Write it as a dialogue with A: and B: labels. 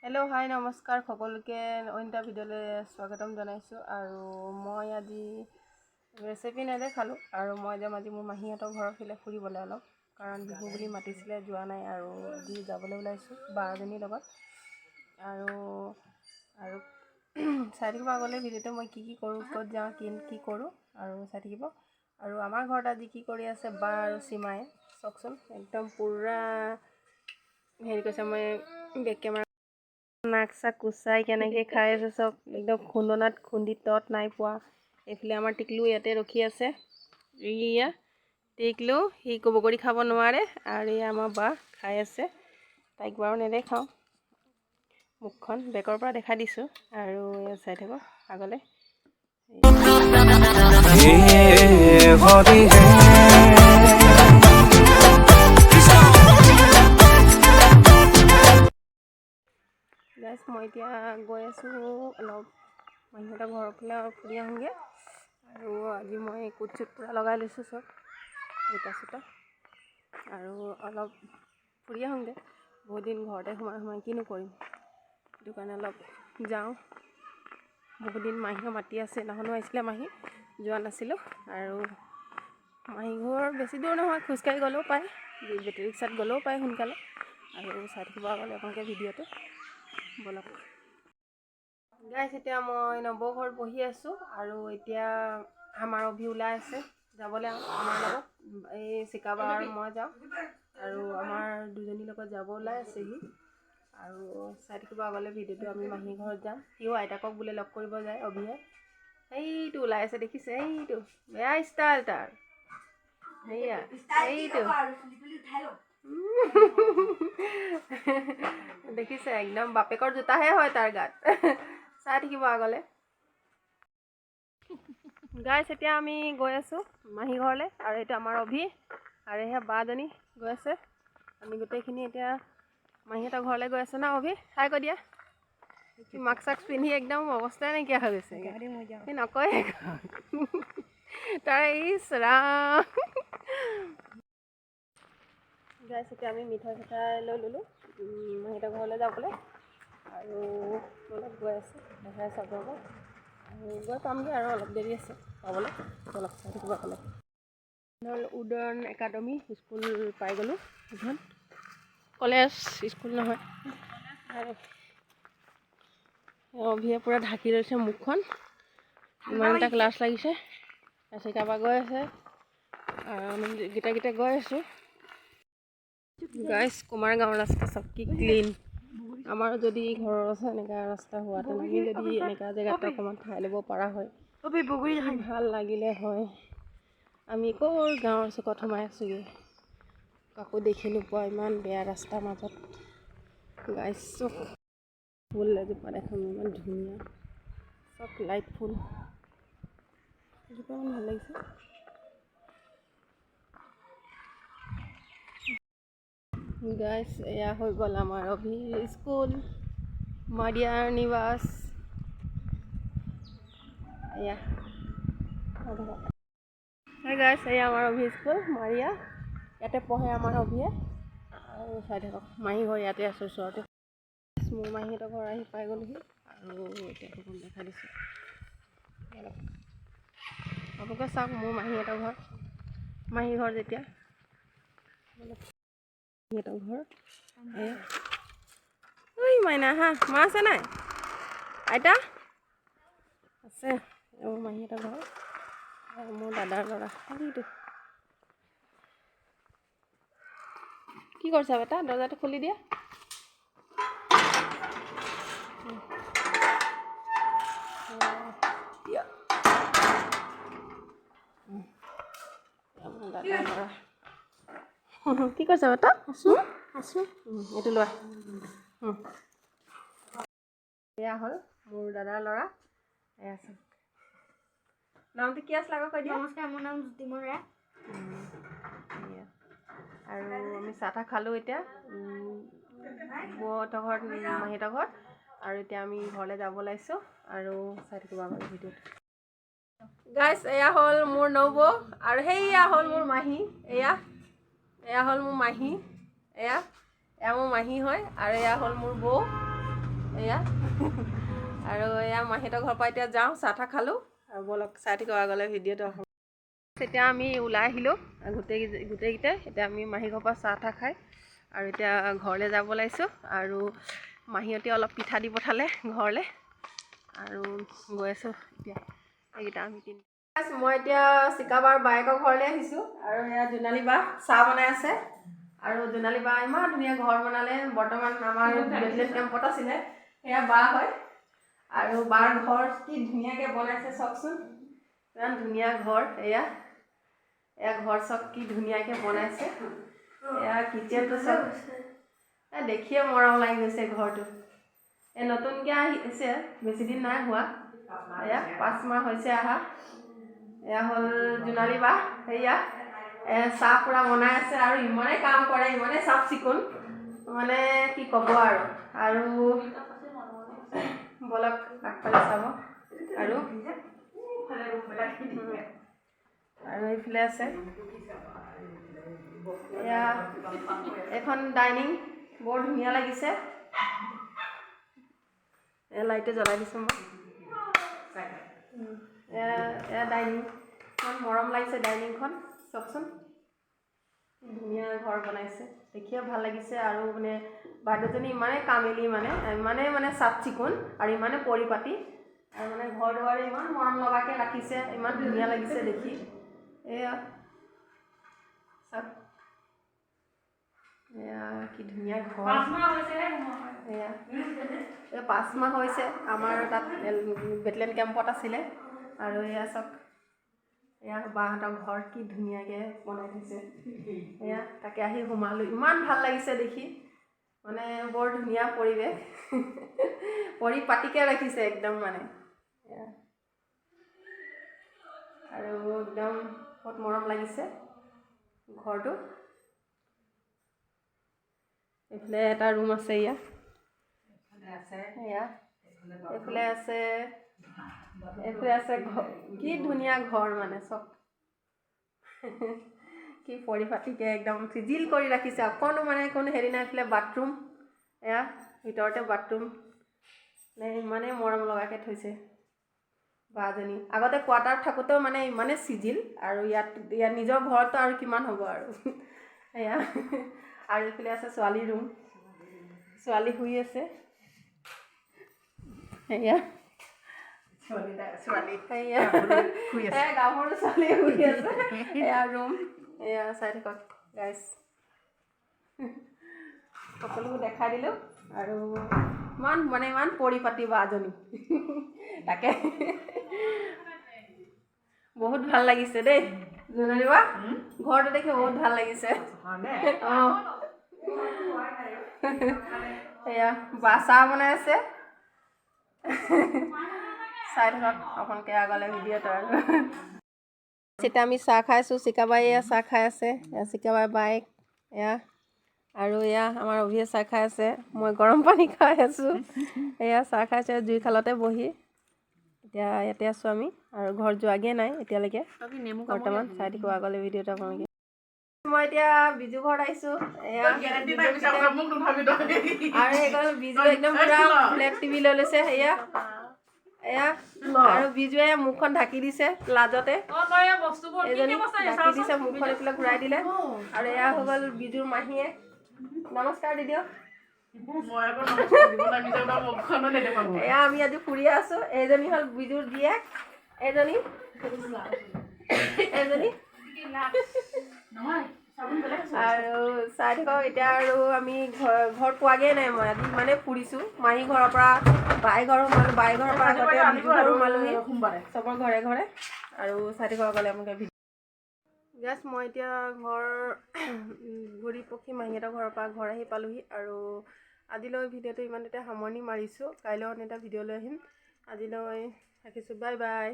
A: Hello', হাই, নমস্কাৰ সকলোকে। অইন এটা ভিডিঅ'লৈ স্বাগতম জনাইছোঁ। আৰু মই আজি ৰেচিপি নেদেখালোঁ আৰু মই যাম আজি মোৰ মাহীহঁতৰ ঘৰৰ ফালে ফুৰিবলৈ অলপ, কাৰণ বিহু বুলি মাতিছিলে, যোৱা নাই। আৰু আজি যাবলৈ ওলাইছোঁ বা এজনীৰ লগত। আৰু আৰু চাই থাকিব আগলৈ ভিডিঅ'টো, মই কি কি কৰোঁ, ক'ত যাওঁ, কি কি কৰোঁ আৰু চাই থাকিব। আৰু আমাৰ ঘৰত আজি কি কৰি আছে বা আৰু সীমাই চাওকচোন। একদম পূৰা হেৰি কৰিছে। মই বেক কেমেৰা, নাক চাক কুচাই কেনেকৈ খাই আছে চব, একদম খুন্দনাত খুন্দি তত নাই পোৱা। এইফালে আমাৰ টিকলু ইয়াতে ৰখি আছে। এইয়া টিকলু, সি বগৰী খাব নোৱাৰে। আৰু এয়া আমাৰ বা খাই আছে, তাইক বাৰু নেদেখাওঁ মুখখন, বেকৰ পৰা দেখাই দিছোঁ। আৰু এয়া চাই থাকক আগলৈ।
B: ये होली है।
A: গাইছ, মই এতিয়া গৈ আছোঁ অলপ মাহীহঁতৰ ঘৰৰ ফালে ফুৰি আহোঁগৈ। আৰু আজি মই কোট চুট পূৰা লগাই লৈছোঁ, চব জোতা চোতা, আৰু অলপ ফুৰি আহোঁগৈ। বহুত দিন ঘৰতে সোমাই সোমাই কিনো কৰিম, সেইটো কাৰণে অলপ যাওঁ। বহুত দিন মাহীয়ে মাতি আছে, সেইদিনাখনো আহিছিলে মাহী, যোৱা নাছিলোঁ। আৰু মাহী ঘৰ বেছি দূৰ নহয়, খোজকাঢ়ি গ'লেও পায়, বেটেৰী ৰিক্সাত গ'লেও পায় সোনকালে। আৰু চাই থাকিব আগলৈ আপোনালোকে ভিডিঅ'টো। ব'লক গাইছ, এতিয়া মই নবৌ ঘৰত বহি আছোঁ আৰু এতিয়া আমাৰ অভি ওলাই আছে যাবলৈ আমাৰ লগত। এই চিকাবা আৰু মই যাওঁ আৰু আমাৰ দুজনীৰ লগত যাব ওলাই আছেহি। আৰু চাই থাকিব আগলৈ ভিডিঅ'টো। আমি মাহী ঘৰত যাম। সিও আইতাকক বোলে লগ কৰিব যায় অভিয়ে। সেইটো ওলাই আছে, দেখিছে? সেইটো বেয়া ষ্টাইল তাৰ। সেয়া এইটো দেখিছে, একদম বাপেকৰ জোতাহে হয় তাৰ গাত। চাই থাকিব আগলে গাইছ। এতিয়া আমি গৈ আছোঁ মাহী ঘৰলৈ আৰু এইটো আমাৰ অভি আৰু সেয়া বাজনী গৈ আছে। আমি গোটেইখিনি এতিয়া মাহীহঁতৰ ঘৰলৈ গৈ আছোঁ ন। অভি, হাই কৈ দিয়া। সি মাস্ক চাক্স পিন্ধি একদম অৱস্থাই নাইকিয়া হৈ গৈছে। সি নকয় তাৰ। ইছ ৰাম। গাইছ, এতিয়া আমি মিঠাই চিঠাই লৈ ল'লোঁ মাহীহঁতৰ ঘৰলৈ যাবলৈ আৰু অলপ গৈ আছোঁ, দেখাই আছোঁ আপোনালোকক। আৰু গৈ পামগৈ আৰু অলপ দেৰি আছে পাবলৈ। অলপ চাই থাকিব পালে হ'ল। উদয়ন একাডেমি স্কুল পাই গ'লোঁ। সেইখন কলেজ, স্কুল নহয়। আৰু অভিয়ে পূৰা ঢাকি লৈছে মুখখন, ইমান এটা ক্লাছ লাগিছে। তাৰপিছত তাৰপৰা গৈ আছে আৰু আমি গোটেই কেইটা গৈ আছোঁ। গাইছ, কুমাৰ গাঁৱৰ ৰাস্তা চব কি ক্লিন। আমাৰো যদি ঘৰৰ আছে এনেকুৱা ৰাস্তা হোৱাহেঁতেন, আমি যদি এনেকুৱা জেগাত অকণমান ঠাই ল'ব পৰা হয়, কি ভাল লাগিলে হয়। আমি ক'ৰ গাঁৱৰ চুকত সোমাই আছোঁগৈ, কাকো দেখি নোপোৱা ইমান বেয়া ৰাস্তাৰ মাজত। গাইছ, চব ফুল এজোপা দেখাম, ইমান ধুনীয়া, চব লাইট ফুল। এজোপা ইমান ভাল লাগিছে। গাইছ, এয়া হৈ গ'ল আমাৰ অভিৰ স্কুল, মাৰিয়াৰ নিবাস। এয়া গাইছ, এয়া আমাৰ অভি স্কুল মাৰিয়া, ইয়াতে পঢ়ে আমাৰ অভিয়ে। আৰু চাই থাকক, মাহী ঘৰ ইয়াতে আছে ওচৰতে। মোৰ মাহীহঁতৰ ঘৰ আহি পাই গ'লোহি আৰু এতিয়া আপোনাক দেখাই দিছোঁ। অলপ আপোনালোকে চাওক মোৰ মাহীহঁতৰ ঘৰ। মাহী ঘৰ যেতিয়া মাহীহঁতৰ ঘৰ এয়া। ঐ মাইনা, হা মা আছে নাই? আইতা আছে। মোৰ মাহীহঁতৰ ঘৰ আৰু মোৰ দাদাৰ ল'ৰা সেইটো। কি কৰিছা বেটা? দৰ্জাটো খুলি দিয়া। মোৰ দাদাৰ ল'ৰা। কি কৰিছা বেটা?
C: আছো আছো।
A: এইটো লোৱা। এয়া হ'ল মোৰ দাদাৰ ল'ৰা। এয়া চাওক, নামটো কি আছিলে আকৌ কৈ দিয়া।
C: নমস্কাৰ, মোৰ নাম জ্যোতিমন ৰায়।
A: এয়া। আৰু আমি চাহ তাহ খালোঁ এতিয়া বৌহঁতৰ ঘৰত, মাহীহঁতৰ ঘৰত। আৰু এতিয়া আমি ঘৰলৈ যাব ওলাইছোঁ আৰু চাই থাকিব আমাৰ ভিডিঅ'টো। গাইছ, এয়া হ'ল মোৰ নবৌ আৰু সেইয়া হ'ল মোৰ মাহী। এয়া এয়া হ'ল মোৰ মাহী। এয়া এয়া মোৰ মাহী হয় আৰু এয়া হ'ল মোৰ বৌ। এয়া আৰু এয়া মাহীহঁতৰ ঘৰৰ পৰা এতিয়া যাওঁ, চাহ তাহ খালোঁ আৰু ব'লক চাই থাকিব আগলৈ ভিডিঅ'টো। এতিয়া আমি ওলাই আহিলোঁ গোটেইকেইটাই। এতিয়া আমি মাহী ঘৰৰ পৰা চাহ তাহ খাই আৰু এতিয়া ঘৰলৈ যাব ওলাইছোঁ। আৰু মাহীহঁতে অলপ পিঠা দি পঠালে ঘৰলৈ আৰু গৈ আছোঁ এতিয়া এইকেইটা আমি তিনি। মই এতিয়া চিকাবাৰ বায়েকৰ ঘৰলৈ আহিছোঁ আৰু এয়া জোনালী বা চাহ বনাই আছে। আৰু জোনালী বা ইমান ধুনীয়া ঘৰ বনালে। বৰ্তমান আমাৰ বেটেলিয়ন কেম্পত আছিলে, সেয়া বা হয়। আৰু বাৰ ঘৰ কি ধুনীয়াকৈ বনাইছে চাওকচোন, ইমান ধুনীয়া ঘৰ। এয়া এয়া ঘৰ চাওক, কি ধুনীয়াকৈ বনাইছে। এয়া কিচেনটো চাওক, এ দেখিয়ে মৰম লাগি গৈছে ঘৰটো। এই নতুনকৈ আহিছে, বেছি দিন নাই হোৱা, এয়া 5 মাহ হৈছে অহা। এয়া হ'ল জোনালী বা, সেয়া চাহ পূৰা বনাই আছে আৰু ইমানেই কাম কৰে, ইমানেই চাফ চিকুণ, মানে কি ক'ব আৰু। আৰু ব'লক আগফালে চাব। আৰু এইফালে আছে এয়া এখন ডাইনিং, বৰ ধুনীয়া লাগিছে। এয়া লাইটটো জ্বলাই দিছোঁ মই। এয়া ডাইনিং, ইমান মৰম লাগিছে ডাইনিংখন, চাওকচোন কি ধুনীয়া ঘৰ বনাইছে, দেখিয়ে ভাল লাগিছে। আৰু মানে বাইদেউজনী ইমানেই কামেলি, মানে ইমানেই মানে চাফ চিকুণ আৰু ইমানেই পৰিপাতি আৰু মানে ঘৰ দুৱাৰ ইমান মৰম লগাকৈ ৰাখিছে, ইমান ধুনীয়া লাগিছে দেখি। এয়া চাওক, এয়া কি ধুনীয়া ঘৰ। এয়া এই 5 মাহ হৈছে, আমাৰ তাত বেটেলিয়ন কেম্পত আছিলে। আৰু এয়া চাওক, এয়া বাহঁতৰ ঘৰ কি ধুনীয়াকৈ বনাই থৈছে। এয়া তাকে আহি সোমালোঁ, ইমান ভাল লাগিছে দেখি, মানে বৰ ধুনীয়া পৰিৱেশ, পৰিপাটিকৈ ৰাখিছে একদম মানে। এয়া আৰু একদম বহুত মৰম লাগিছে ঘৰটো। এইফালে এটা ৰুম আছে, এয়া এয়া এইফালে আছে, এইফালে আছে ঘৰ। কি ধুনীয়া ঘৰ মানে চব কি পৰিপাটিকে একদম চিজিল কৰি ৰাখিছে, অকণো মানে কোনো হেৰি নাই। এইফালে বাথৰুম, এয়া ভিতৰতে বাথৰুম, মানে ইমানেই মৰম লগাকৈ থৈছে বাজনী। আগতে কোৱাৰ্টাৰত থাকোঁতেও মানে ইমানেই চিজিল আৰু ইয়াত ইয়াত নিজৰ ঘৰততো আৰু কিমান হ'ব আৰু। এয়া আৰু এইফালে আছে ছোৱালীৰ ৰুম, ছোৱালী শুই আছে। এয়া এয়া এয়া গাভৰু ছোৱালী শুই আছে। এয়া ৰুম, এয়া চাই থাকক গাইছ, সকলোবোৰ দেখাই দিলোঁ। আৰু ইমান মানে ইমান পৰিপাটি বাজনী, তাকে বহুত ভাল লাগিছে দেই জোনালী বা, ঘৰটো দেখি বহুত ভাল লাগিছে। অঁ, এয়া বা চাহ বনাই আছে, চাই থাকক আপোনালোকে আগলৈ ভিডিঅ'টো। আৰু এতিয়া আমি চাহ খাইছোঁ, চিকাবাই এয়া চাহ খাই আছে, এয়া চিকাবাই বাইক এয়া। আৰু এয়া আমাৰ অভিয়ে চাহ খাই আছে, মই গৰম পানী খাই আছোঁ। এয়া চাহ খাইছে জুইশালতে বহি। এতিয়া ইয়াতে আছোঁ আমি আৰু ঘৰত যোৱাগৈ নাই এতিয়ালৈকে বৰ্তমান। চাই থাকিব আগলৈ ভিডিঅ'টো আপোনালোকে। মই এতিয়া বিজু ঘৰত আহিছোঁ। এয়া আৰু সেইখন বিজু একদম পুৰা ফ্লেট টিভি লৈ লৈছে। এয়া এয়া আৰু বিজুৱে মুখখন ঢাকি দিছে লাজতে, এজনী ঢাকি দিছে মুখখন, এইফালে ঘূৰাই দিলে। আৰু এয়া হৈ গ'ল বিজুৰ মাহীয়ে, নমস্কাৰ দি দিয়ক। এয়া আমি আজি ফুৰি আছো। এইজনী হ'ল বিজুৰ জীয়েক, এইজনী এইজনী। আৰু চাই থাকক এতিয়া। আৰু আমি ঘৰ ঘৰ পোৱাগৈ নাই, মই আজি ইমানেই ফুৰিছোঁ। মাহী ঘৰৰ পৰা বাই ঘৰ সোমালোঁ, বাই ঘৰৰ পৰা আগতে বিজু ঘৰ সোমালোহি, চবৰ ঘৰে ঘৰে। আৰু চাই থাকক গ'লে আপোনালোকে ভিডিঅ'। জাষ্ট মই এতিয়া ঘৰ ঘূৰি পকি মাহীহঁতৰ ঘৰৰ পৰা ঘৰ আহি পালোহি। আৰু আজিলৈ ভিডিঅ'টো ইমানতে সামৰণি মাৰিছোঁ। কাইলৈ অন্য এটা ভিডিঅ' লৈ আহিম। আজিলৈ ৰাখিছোঁ, বাই বাই।